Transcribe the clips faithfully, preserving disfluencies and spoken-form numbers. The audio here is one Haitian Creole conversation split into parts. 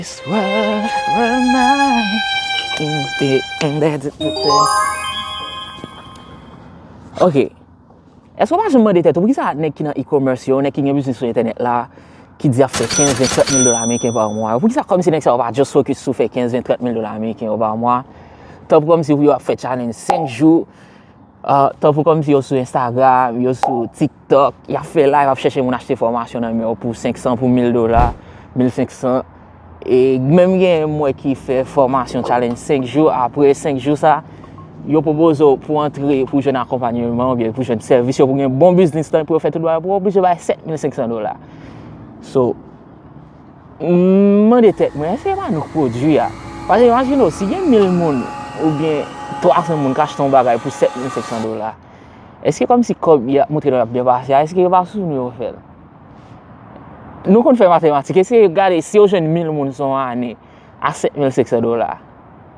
This world, world mine. Ok. Èske w pa janm mande tèt ou poukisa nèg ki nan e-commerce yo, nèg ki gen biznis sou entènèt la, ki di ap fè kenz, ven, trant mil dola ameriken pa mwa yo, poukisa kòmsi nèg sa yo pa just focus sou fè kenz, ven, trant mil dola ameriken yo pa mwa? Tankou kòmsi pou yo ap fè challenge senk jou, ah, tankou kòmsi yo sou Instagram, yo sou TikTok, y ap fè live, ap chèche moun achte fòmasyon nan men yo pou senk san, pou mil dola, mil senk san. E menm gen mwen ki fè fòmasyon challenge senk jou, apre senk jou sa, yo pwopoze w pou antre, pou jwenn akonpanyeman oubyen pou jwenn sèvis yo, pou gen bon biznis plan, pou yo fè tout bagay pou w, oblije bay sèt mil senk san dola. So, m mande tèt mwen, èske e pa nou k pwodui a? Paske imajine w, si gen mil moun oubyen twa san moun k achte yon bagay pou sèt mil senk san dola, èske kòmsi kòb y ap montre nou y ap byen pase a, èske e pa sou nou yo fè l? Nou konn fè matematik, èske gade si yo jwenn mil moun sou yon ane a sèt mil senk san dola,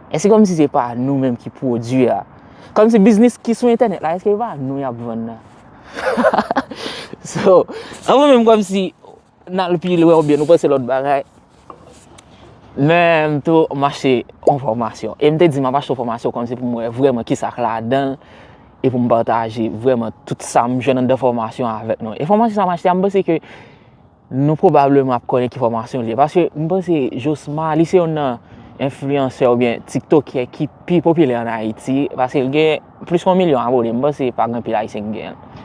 èske kòmsi se pa nou menm ki pwodui a? Kòmsi biznis ki sou entènèt la, èske e pa nou y ap vann nan? So, anvan menm kòmsi n al pi lwen oubyen nou panse lòt bagay. Men m tou m achte yon fòmasyon. E m te di m ap achte yon fòmasyon kòmsi pou m wè vrèman kisa k ladan l e pou m pataje vrèman tout sa m jwenn anndan fòmasyon an avèk nou. E fòmasyon sa m achte a, m panse ke nou pwobableman ap konnen ki fòmasyon l ye. Paske m panse Josma, li se youn nan enfliyansè oubyen tiktokè ki pi popilè ann Ayiti, paske l gen plis ke yon milyon abone, m panse pa gen anpil Ayisyen ki gen l.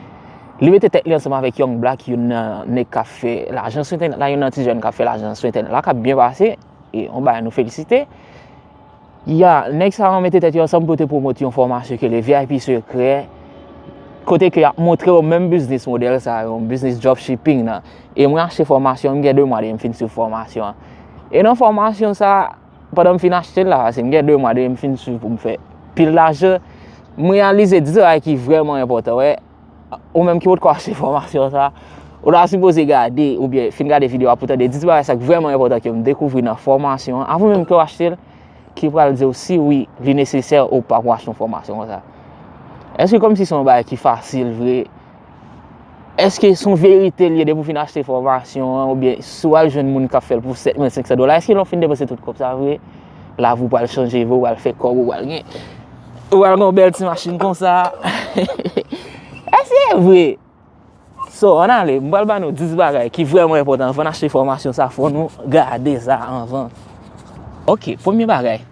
Li mete tèt li ansanm avèk Young Black, youn nan nèg k ap fè lajan sou entènèt la, youn nan ti jèn k ap fè lajan sou entènèt la, k ap byen pase, e yon bagay nou felisite. Ya, nèg sa yo mete tèt yo ansanm pou yo te pwomot yon fòmasyon ki rele V I P Sekrè, kote ke y ap montre w menm biznis modèl sa yo, biznis dropshipping nan. E mwen achte fòmasyon an, m gen de mwa depi m fin swiv fòmasyon an. E nan fòmasyon sa, pandan m fin achte l la, paske m gen de mwa depi m fin swiv pou m fè pil lajan, m reyalize de bagay ki vrèman enpòtan, wè. Ou menm ki potko achte fòmasyon sa, ou ta sipoze gade, oubyen fin gade videyo a pou tande dis bagay sa k vrèman enpòtan ke m dekouvri nan fòmasyon an, avan menm ke w achte l, ki pral di w si wi, li nesesè ou pa pou w achte yon fòmasyon konsa. Èske kòmsi se yon bagay ki fasil vre? Èske se yon verite l ye depi w fin achte fòmasyon an, oubyen si w al jwenn moun k ap fè l pou sèt mil senk san dola, èske lè w fin depanse tout kòb sa vre, lavi w pral chanje vre, ou pral fè kòb, ou pral gen, ou pral gen yon bèl ti machin konsa? Èske e vre? So, ann ale, m pral ba nou dis bagay ki vrèman enpòtan anvan n achte fòmasyon sa, fò nou gade sa anvan. Ok, premye bagay.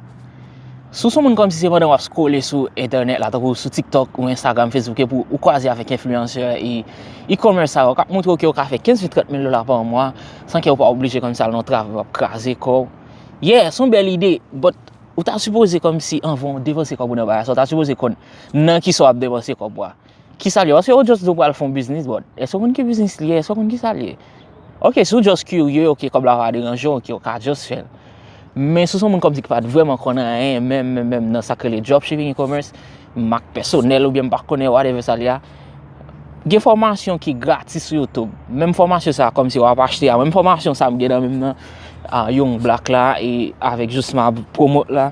Si w se yon moun kòmsi se pandan w ap scrolle sou entènèt la, tankou sou TikTok ou Instagram, Facebook, epi w kwaze avèk enfliyansè e e-commerce sa yo k ap montre w ke w ka fè kenz mil, trant mil dola pa mwa, san ke w pa oblije kòmsi al nan yon travay w ap kraze kò w. Yeah, se yon bèl ide, but ou ta sipoze kòmsi anvan w depanse kòb ou nan bagay sa, w ta sipoze konn nan kisa w ap depanse kòb ou a. Kisa l ye? Paske yo just di w pral fè yon biznis, but èske w konn ki biznis li ye? Èske w konn kisa l ye? Ok, si w just kirye, ok, kòb la pa deranje w, ok, w ka just fè l. Men si w se yon moun kòmsi ki pa t vrèman konn anyen, menm, menm, menm nan sa k rele dropshipping, e-commerce, mak pèsonèl oubyen m pa konnen whatever sa l ye a, gen fòmasyon ki gratis sou YouTube. Menm fòmasyon sa kòmsi w ap achte a, menm fòmasyon sa m gen nan men m nan, a, Young Black la, e avèk Josma pwomot la,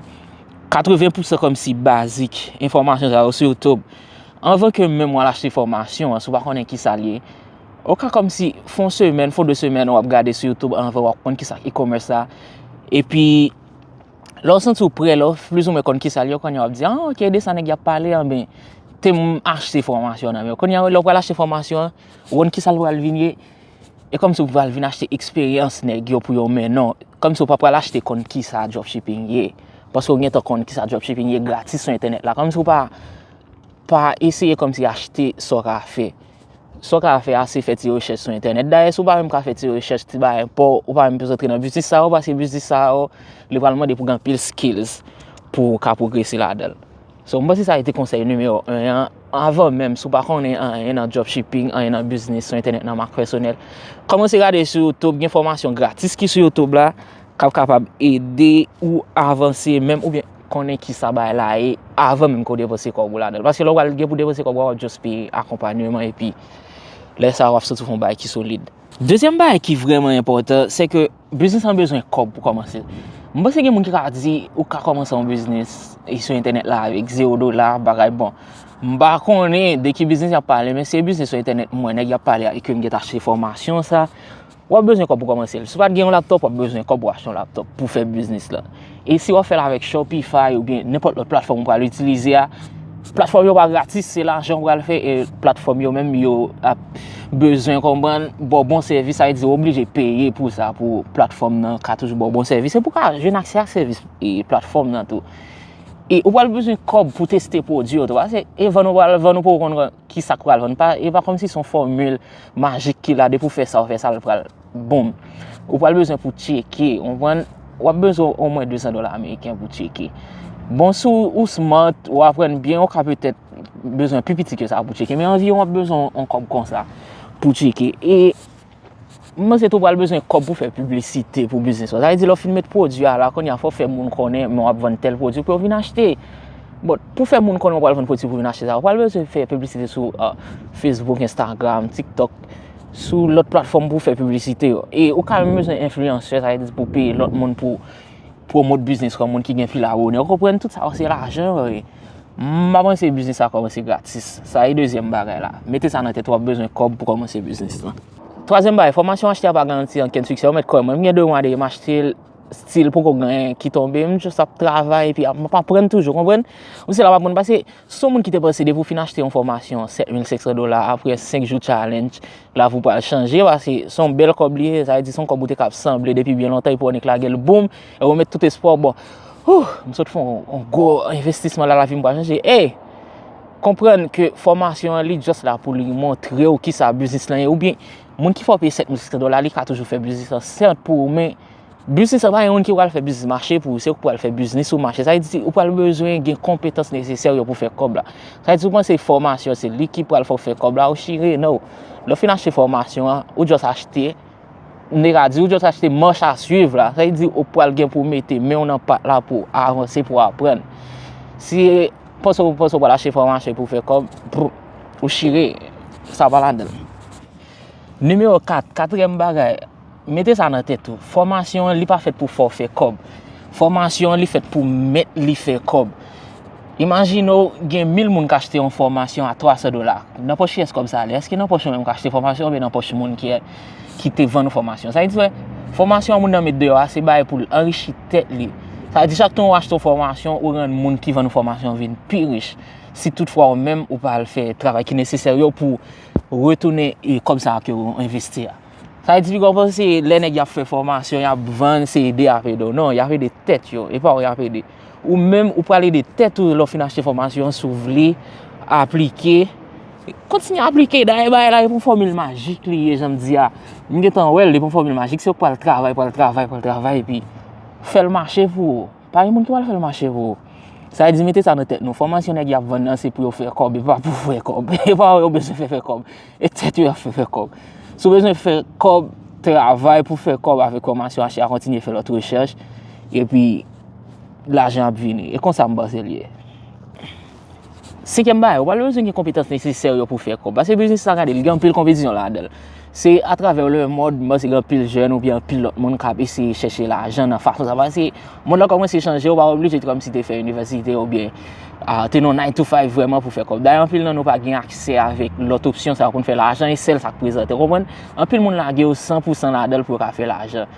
katreven pousan kòmsi bazik enfòmasyon sa yo sou YouTube. Anvan ke menm w al achte fòmasyon an, si w pa konnen kisa l ye, ou ka kòmsi fè yon semèn, fè yon de semèn w ap gade sou YouTube anvan w ap konn kisa k e-commerce la. Epi, lè w santi w prè, lè w plizoumwen konn kisa l ye, kounye a w ap di, ah, ok, de sa nèg y ap pale, anben, te m achte fòmasyon nan men w. Kounye a, lè w pral achte fòmasyon an, ou konn kisa l pral vin ye, e kòmsi w pral vin achte eksperyans nèg yo pou yo mennen w. Kòmsi w pa pral achte konn kisa dropshipping ye. Paske w gentan konn kisa dropshipping ye gratis sou entènèt la. Kòmsi w pa, pa eseye kòmsi achte sa w ka fè. Sa w ka fè a se fè ti rechèch sou entènèt. Dayè, si w pa menm ka fè ti rechèch, ti bagay pa w, ou pa menm bezwen antre nan biznis sa yo, paske biznis sa yo, li pral mande pou w gen anpil skills pou w ka pwogrese ladan l. So, m panse sa a te konsèy nimewo en an. Anvan menm, si w pa konnen anyen nan dropshipping, anyen nan biznis sou entènèt nan mak pèsonèl, kòmanse gade sou YouTube, gen fòmasyon gratis ki sou YouTube la, k ap kapab ede ou avanse menm oubyen konnen kisa bagay la ye avan menm ke w depanse kòb ou ladan l. Paske lè w pral gen pou depanse kòb ou a, w ap just peye akonpanyeman epi lè sa a w ap santi w fè yon bagay ki solid. Dezyèm bagay ki vrèman enpòtan, se ke biznis lan bezwen kòb pou kòmanse. M panse gen moun ki ka di ou ka kòmanse yon biznis e sou entènèt la avèk zewo dola, bagay bon. M pa konnen de ki biznis y ap pale, men se biznis sou entènèt m wè nèg y ap pale a e ke m gentan achte fòmasyon sa. W ap bezwen kòb pou kòmanse l. Si w pa t gen yon laptòp, w ap bezwen kòb pou achte yon laptòp pou fè biznis lan. E si w ap fè l avèk Shopify oubyen nenpòt lòt platfòm ou pral itilize a, platfòm yo pa gratis, se lajan w pral fè, e platfòm yo menm yo ap bezwen konprann ba w bon sèvis, sa vle di w oblije peye pou sa, pou platfòm nan ka toujou ba w bon sèvis. E pou w ka jwenn aksè ak sèvis e platfòm nan tou. E ou pral bezwen kòb pou teste pwodui yo tou. Paske e vann ou pral vann ou poko konn kisa k pral vann. Pa, e pa kòmsi se yon fòmil majik ki la, depi w fè sa, w fè sa, l pral boum. Ou pral bezwen pou tcheke, w konprann? W ap bezwen omwen de san dola ameriken pou tcheke. Bon, si w ou smart, w aprann byen, ou ka petèt bezwen pi piti ke sa pou tcheke, men anviwon w ap bezwen yon kòb konsa pou tcheke. E m panse tou w pral bezwen kòb pou fè piblisite pou biznis ou. Sa vle di lè w fin met pwodui a la, kounye a fò w fè moun konnen men w ap vann tèl pwodui pou yo vin achte. Bon, pou fè moun konnen w pral vann pwodui pou vin achte sa, w pral bezwen fè piblisite sou ah, Facebook, Instagram, TikTok, sou lòt platfòm pou fè piblisite yo. E ou ka menm bezwen enfliyansè, sa vle di pou peye lòt moun pou pwomot biznis ou, moun ki gen pil abone. Ou konprann, tout sa yo se lajan yo ye. M pa panse biznis sa kòmanse gratis. Sa e dezyèm bagay la. Mete sa nan tèt ou, w ap bezwen kòb pou kòmanse biznis lan. Twazyèm bagay, fòmasyon achte a pa garanti ankenn siksè. Ou mèt kwè mwen, m gen de mwa dèyè m achte l, still poko gen anyen ki tonbe, m just ap travay epi ap, m ap aprann toujou, konprann? Ou se la m aprann, paske si w se yon moun ki te panse depi w fin achte yon fòmasyon sèt mil senk san dola, apre senk jou challenge, lavi w pral chanje, paske se yon bèl kòb li ye, sa vle di se yon kòb ou te ka ap sanble depi byen lontan, epi w annik lage l boum, e ou met tout espwa w, bon, ouh, m sot fè yon, yon gwo envestisman la, lavi m pral chanje. Ey! Konprann ke fòmasyon an li just la pou li montre w kisa biznis lan ye, oubyen moun ki fè w peye sèt mil senk san dola, li ka toujou fè biznis lan sèt pou ou, men biznis lan pa gen moun ki pral fè biznis mache pou ou, se ou ki pral fè biznis ou mache. Sa vle di ou pral bezwen gen konpetans nesesè yo pou fè kòb la. Sa vle di ou panse fòmasyon se li ki pral fè w fè kòb la, ou chire, no. Lè w fin achte fòmasyon an, ou just achte, m te ka di ou just achte mach a swiv la. Sa vle di ou pral gen pou w mete men w nan pat la pou w avanse, pou w aprann. Si panse w panse w pral achte fòmasyon pou w fè kòb, pff, ou chire, sa pa ladan l. Nimewo kat, katriyèm bagay, mete sa nan tèt ou. Fòmasyon an, li pa fèt pou fè w fè kòb. Fòmasyon an, li fèt pou mèt li fè kòb. Imajine w gen mil moun k achte yon fòmasyon a twa san dola. Nan pòch kiyès kòb sa ale? Èske nan pòch ou menm k achte fòmasyon oubyen nan pòch moun ki, ki te vann ou fòmasyon? Sa vle di, wè, fòmasyon an moun nan met deyò a, se bagay pou l anrichi tèt li. Sa vle di, chak tan ou achte yon fòmasyon, ou rann moun ki vann ou fòmasyon an vin pi rich. Si toutfwa ou menm ou pa al fè travay ki nesesè yo pou retounen e kòb sa a ke w envesti a. Sa vle di piga w panse lè nèg y ap fè fòmasyon, y ap vann, se ede y ap ede w. Non, y ap ede tèt yo, e pa w y ap ede. Ou menm, ou pral ede tèt ou lè w fin achte fòmasyon an, si w vle aplike. Kontinye aplike, dayè bagay la, e pou fòmil majik li ye, jan m di a. M gentan wè l, e pou fòmil majik, se w k pral travay, pral travay, pral travay, epi fè l mache pou ou. Pa gen moun ki pral fè l mache pou ou. Sa vle di, mete sa nan tèt nou. Fòmasyon nèg y ap vann nan, se pou yo fè kòb, e pa pou fè kòb. E pa yo bezwen fè fè kòb. E tèt yo y ap fè fè kòb. Si w bezwen fè kòb, travay pou fè kòb avèk fòmasyon achte a, kontinye fè lòt rechèch. Epi, lajan ap vini. E konsa m panse l ye. Senkyèm bagay, ou pral bezwen gen konpetans nesesè yo pou fè kòb. Paske biznis la, gade, li gen anpil konpetisyon ladan l. Se atravè lemonn, m panse gen anpil jèn oubyen anpil lòt moun k ap eseye chèche lajan nan fason sa. Paske mond lan kòmanse chanje, ou pa oblije te kòmsi te fè inivèsite oubyen ah, te nan nine to five vrèman pou fè kòb. Dayè, anpil nan nou pa gen aksè avèk lòt opsyon sa yo pou n fè lajan, e sèl sa k prezante, w konprann? Anpil moun lage yo san pou san ladan l pou yo ka fè lajan.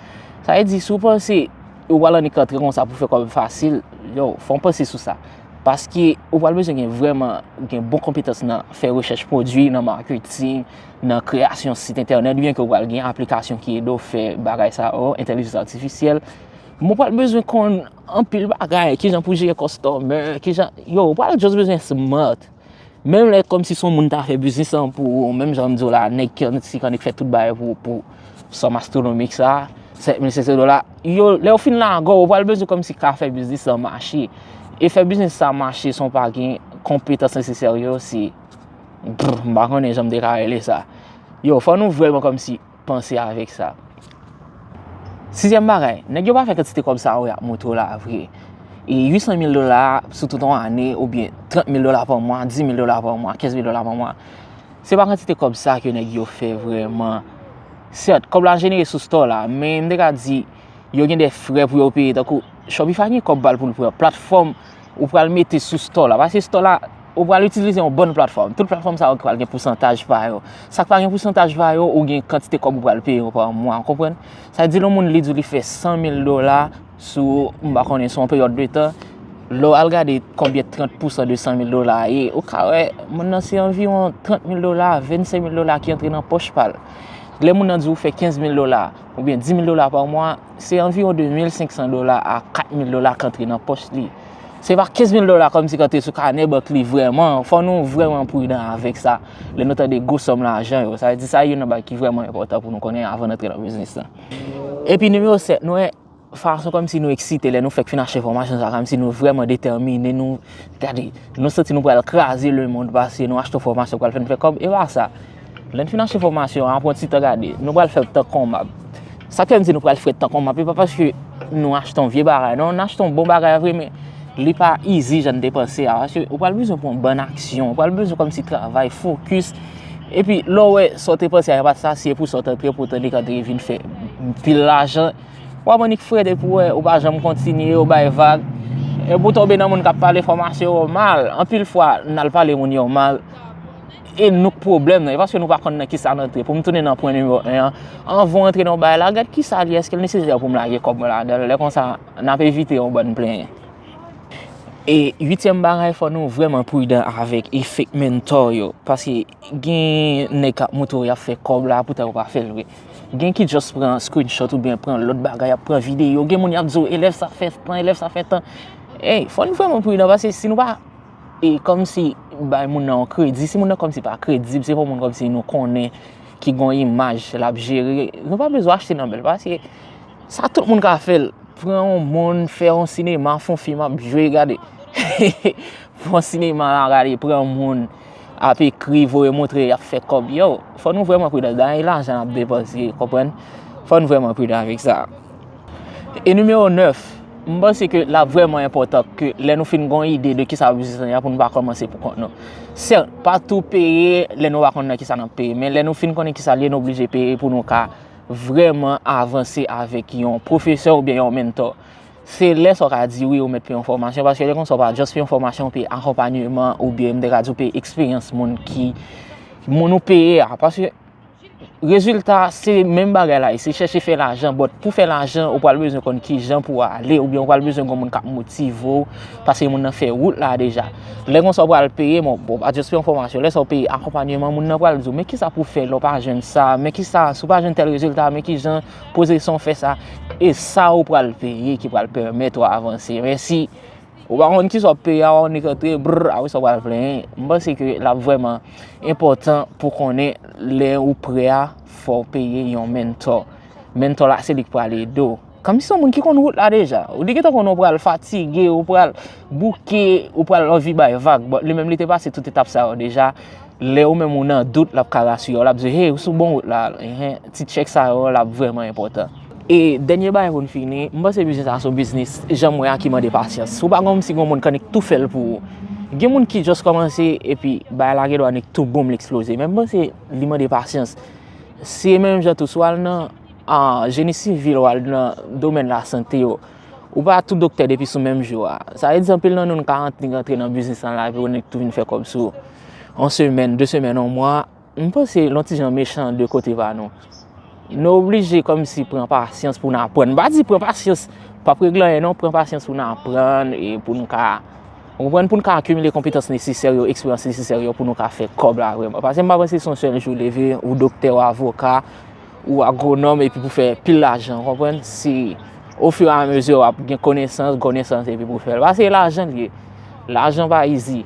Sa vle di, si w panse ou pral annik antre konsa pou fè kòb fasil, yo, fò w panse sou sa. Paske ou pral bezwen gen vrèman gen bon konpetans nan fè rechèch pwodui, nan maketing, nan kreyasyon sit entènèt, byen ke w pral gen aplikasyon ki ede w fè bagay sa yo, entèlijans atifisyèl. Men w pral bezwen konn anpil bagay, kijan pou jere customer, kijan, yo, w pral just bezwen smart. Menm lè kòmsi se yon moun ta fè biznis lan pou ou, menm jan m di w la, nèg ki annik, ki annik fè tout bagay pou, pou sòm astwonomik sa, sèt mil senk san dola. Yo, lè w fin lage w, ou pral bezwen kòmsi ka fè biznis lan mache. E fè biznis sa mache san w pa gen konpetans nesesè yo, se, brr, m pa konnen jan m te ka rele sa. Yo, fò nou vrèman kòmsi panse avèk sa. Sizyèm bagay, nèg yo pa fè kantite kòb sa yo y ap montre w la vre. E uit san mil dola sou tout yon ane, oubyen trant mil dola pa mwa, dis mil dola pa mwa, kenz mil dola pa mwa. Se pa kantite kòb sa ke nèg yo fè vrèman. Sèt, kòb la jenere sou store la, men m te ka di, yo gen de frè pou yo peye, tankou Shopify gen kòb pa l pou l pran. Platfòm ou pral mete sou store la. Paske store la, Ou pral itilize yon bòn platfòm. Tout platfòm sa yo ki pral gen pousantaj pa yo. Sa k pa gen pousantaj pa yo, ou gen kantite kòb ou pral peye yo pa mwa, ou konprann? Sa vle di lè yon moun li di w li fè san mil dola sou, m pa konnen, sou yon peryòd de tan, lè w al gade konbyen trant pousan de san mil dola a ye, ou ka wè moun nan se anviwon trant mil dola, vennsenk mil dola ki antre nan pòch pa l. Lè moun nan di w fè kenz mil dola oubyen dis mil dola pa mwa, se anviwon de mil senk san dola a kat mil dola k antre nan pòch li. Se pa kenz mil dola kòmsi k antre sou kanè bank li vrèman. Fò nou vrèman pridan avèk sa. Lè nou tande gwo sòm lajan yo, sa vle di sa youn nan bagay ki vrèman enpòtan pou nou konnen avan n antre nan biznis lan. Epi nimewo sèt, nou wè fason kòmsi nou eksite lè nou fèk fin achte fòmasyon sa, kòmsi nou vrèman detèmine, nou, gade, nou santi nou pral kraze lemonn paske nou achte yon fòmasyon k pral fè n fè kòb, e pa sa. Lè n fin achte fòmasyon an, pran ti tan gade, nou pral fè tan konmab. Sa k fè m di nou pral fè tan konmab, e pa paske nou achte yon vye bagay, non, n achte yon bon bagay vre, men li pa easy jan n te panse a, paske ou pral bezwen pran bann aksyon, ou pral bezwen kòmsi travay, fokis, epi lè w wè sa w te panse a, e pa sa, se pou sa w t antre, pou w t annik antre vin fè pil lajan, w ap annik frede pou w wè, ou pa janm kontinye, ou bay vag, epi w tonbe nan moun k ap pale fòmasyon yo mal. Anpil fwa, n al pale moun yo mal, e nou k pwoblèm nan, e paske nou pa konn nan kisa n antre. Pou m tounen nan pwen nimewo en an, anvan w antre nan yon bagay la, gad kisa li ye, èske l nesesè pou m lage kòb mwen ladan l? Lè konsa, n ap evite yon bann plenyen. E uityèm bagay, fò nou vrèman pridan avèk efèk mentor yo, paske gen nèg k ap montre w y ap fè kòb la, poutan yo pa fè l vre. Gen ki just pran screenshot oubyen pran lòt bagay, y ap pran videyo. Gen moun y ap di w, elèv sa fè tan, elèv sa fè tan. Ey, fò n vrèman pridan, paske si nou pa, e, kòmsi bay moun nan yon kredi, si moun nan kòmsi pa kredib, se pa yon moun kòmsi nou konnen ki gen yon imaj l ap jere, nou pa bezwen achte nan men l, paske sa tout moun ka fè l. Pran yon moun, fè yon sinema, fè yon fim ap jwe, gade. Fè yon sinema la, gade, pran moun ap ekri, voye montre, y ap fè kòb. Yo, fò nou vrèman pridan. Dayè, lajan n ap depanse, konprann? Fò nou vrèman pridan avèk sa. E nimewo nèf, m panse ke l ap vrèman enpòtan ke lè nou fin gen yon ide de kisa biznis lan ye a, pou nou pa kòmanse pou kont nou. Sèt, pa tou peye lè nou pa konn nan kisa n ap peye, men lè nou fin konnen kisa l ye, nou oblije peye pou nou ka vrèman avanse avèk yon pwofesè oubyen yon mentor. Se lè sa w ka di wi ou mèt peye yon fòmasyon, paske lè konsa w pa just peye yon fòmasyon, ou peye akonpanyeman oubyen m te ka di w peye eksperyans moun ki, moun ou peye a. Paske rezilta se menm bagay la, se chèche fè lajan, but pou fè lajan, ou pral bezwen konn kijan pou w ale, oubyen ou pral bezwen gen yon moun k ap motive w, paske moun nan fè wout la deja. Lè konsa w pral peye, bon, bon, pa just peye yon fòmasyon, lè sa w peye akonpanyeman, moun nan pral di w, men kisa pou w fè lè w pa jwenn sa, men kisa, si w pa jwenn tèl rezilta, men kijan, poze sa w fè sa. E sa ou pral peye ki pral pèmèt ou avanse. Men si ou pa konn kisa w ap peye a, w annik antre, brr, apre sa w pral plenyen. M panse ke l ap vrèman enpòtan pou konnen lè ou prè a, fò w peye yon mentor. Mentor la, se li k pral ede w. Kòmsi se yon moun ki konn wout la deja. Ou li gentan konnen w pral fatige, ou pral bouke, ou pral anvi bay vag. Bon, li menm li te pase tout etap sa yo deja. Lè ou menm ou nan dout, l ap ka rasire w. L ap di, hey, ou sou bon wout la. Enhen, ti tchèk sa yo, l ap vrèman enpòtan. E dènye bagay pou n fini, m panse biznis sa se yon biznis, jan m wè a, ki mande pasyans. Si w pa kòmsi gen yon moun k annik tou fè l pou ou. Gen moun ki just kòmanse, epi bagay la gen dwa annik tou boum, l eksploze. Men m panse li mande pasyans. Se menm jan tou, si w al nan, a, jeni sivil, w al nan domèn lasante yo, ou pa tout doktè depi sou menm jou a. Sa vle di anpil nan nou, nou ka annik antre nan biznis lan la, epi ou annik tou vin fè kòb sou yon semèn, de semèn, yon mwa. M panse l yon ti jan mechan de kote pa nou. Nou oblije kòmsi pran pasyans pou n aprann. M pa di pran pasyans, p ap regle anyen non, pran pasyans pou n aprann e pou n ka, w konprann, pou n ka akimile konpetans nesesè yo, eksperyans nesesè yo pou nou ka fè kòb la vrèman. Paske m pa panse se yon sèl jou leve, ou doktè, ou avoka, ou agwonòm, epi pou fè pil lajan, w konprann? Se ofiramezi w ap gen konesans, konesans, epi pou fè l. Paske lajan l ye. Lajan pa easy.